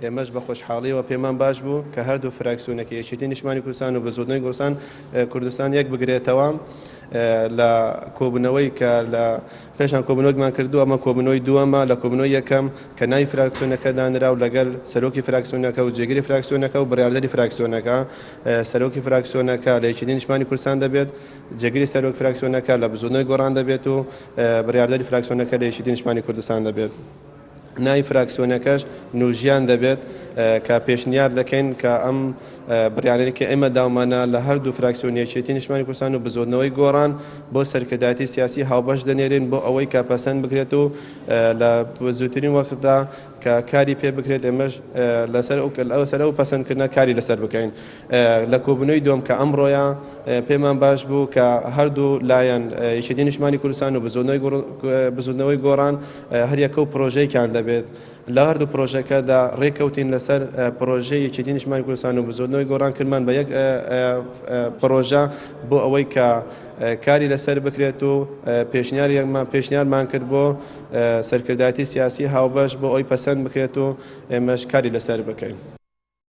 ئێمەش بە خۆشحاڵیەوە پێمان باش بوو کە هەردوو فراکسیۆنەکە یەکێتی نیشتمانی کوردستان و بزوتنەوەی گۆڕان کوردستان یەک بگرێتەوە لە کۆبوونەوەی کە لە پێشان کۆبوونەوەمان کردووە. ئەمە کۆبوونەوەی دووەمە. لە کۆبوونەوەی یەکەم کە ناوی فراکسیۆنەکە دانرا و لەگەل سەرۆکی فراکسیۆنەکە و جێگری فراکسیۆنەکە و بڕیاردەری فراکسیۆنەکە، سەرۆکی فراکسیۆنەکە لە یەکێتی نیشتمانی کوردستان دەبێت، جێگری سەرۆک فراکسیۆنەکە لە بزوتنەوەی گۆڕان دەبێت و بڕیاردەری فراکسیۆنەکە لە یەکێتی نیشتمانی کوردستان دەبێت. ناوی فراکسیۆنەکەش نوژیان دەبێت کە پێشنیار دەکەین کە ئەم بڕیارەی کە ئێمە داومانە لە هەردوو فراکسیۆن یەکێتی نیشتمانی کوردستان و بزوتنەوەی گۆڕان بۆ سەرکردایەتی سیاسی هاوبەش دەنێرین بۆ ئەوەی کە پەسەند بکرێت و لە زووترین وەختدا کە کاری پێ بکرێت، ئێمەش لەسەر ئەو پەسەندکردنە کاری لەسەر بکەین. لە کۆبوونەوەی دووەم کە ئەمڕۆیە پێمان باش بوو کە هەردوو لایەن یەکێتی نیشتمانی کوردستان و بزوتنەوەی گۆڕان هەریەکە و پرۆژەیەکیان دەبێت. لە هەردوو پرۆژەکەدا ڕێککەوتین لەسەر پرۆژەی یەکێتی نیشتمانی کوردستان و بزوتنەوەی گۆڕان کردمان بە یەک پرۆژە بۆ ئەوەی کە کاری لەسەر بکرێت و پێشنیارمان کرد بۆ سەرکردایەتی سیاسی هاوبەش بۆ ئەوی پەسەند بکرێت و ئێمەش کاری لەسەر بکەین.